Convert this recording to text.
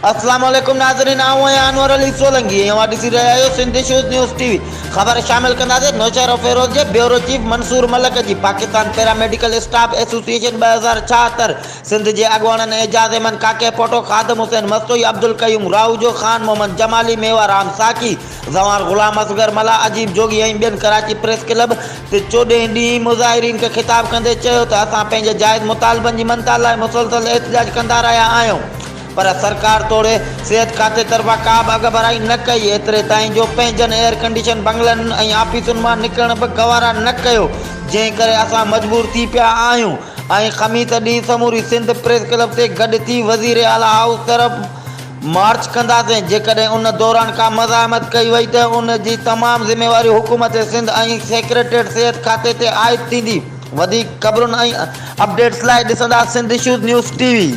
اسلام عليڪم ناظرين آئون آهيان انور علي سولنگي ۽ اوهان ڏسي رهيا آهيو Sindh issues news T V خبر شامل ڪنداسين نوشهروفيروز جي بيورو چيف منصور ملڪ جي Pakistan paramedical staff association 2076 Sindh جي اڳواڻن اعجاز احمد ڪاڪي پوٽو، خادم حسين مستوئي، عبدالقيوم راهوجو، خان محمد جمالي، ميوا رام ساقي، زوار غلام اصغر ملاح، عجيب جوڳي ۽ ٻين ڪراچي پريس ڪلب تي چوڏهين ڏينهن مظاهرين کي خطاب ڪندي چيو ته اسان پنهنجي جائز مطالبن جي مڃتا لاء مسلسل احتجاج ڪندا رهيا آهيون پر سرڪار توڙي صحت کاتي طرفان ڪا به اڳڀرائي نه ڪئي ايتري تائين جو پنهنجن ايئر ڪنڊيشن بنگلن ۽ آفيسن مان نڪرڻ به گوارا نه ڪيو جنهن ڪري اسان مجبور ٿي پيا آهيون ۽ خميس ڏينهن سموري سنڌ پريس ڪلب تي گڏ ٿي وزير اعليٰ هائوس طرف مارچ ڪنداسين، جيڪڏهن ان دوران ڪا مزاحمت ڪئي وئي ته ان جي تمام ذميواري حڪومت سنڌ ۽ سيڪريٽريٽ صحت کاتي تي عائد ٿيندي. وڌيڪ خبرن ۽ اپڊيٽس لاء ڏسندا Sindh issues news T V.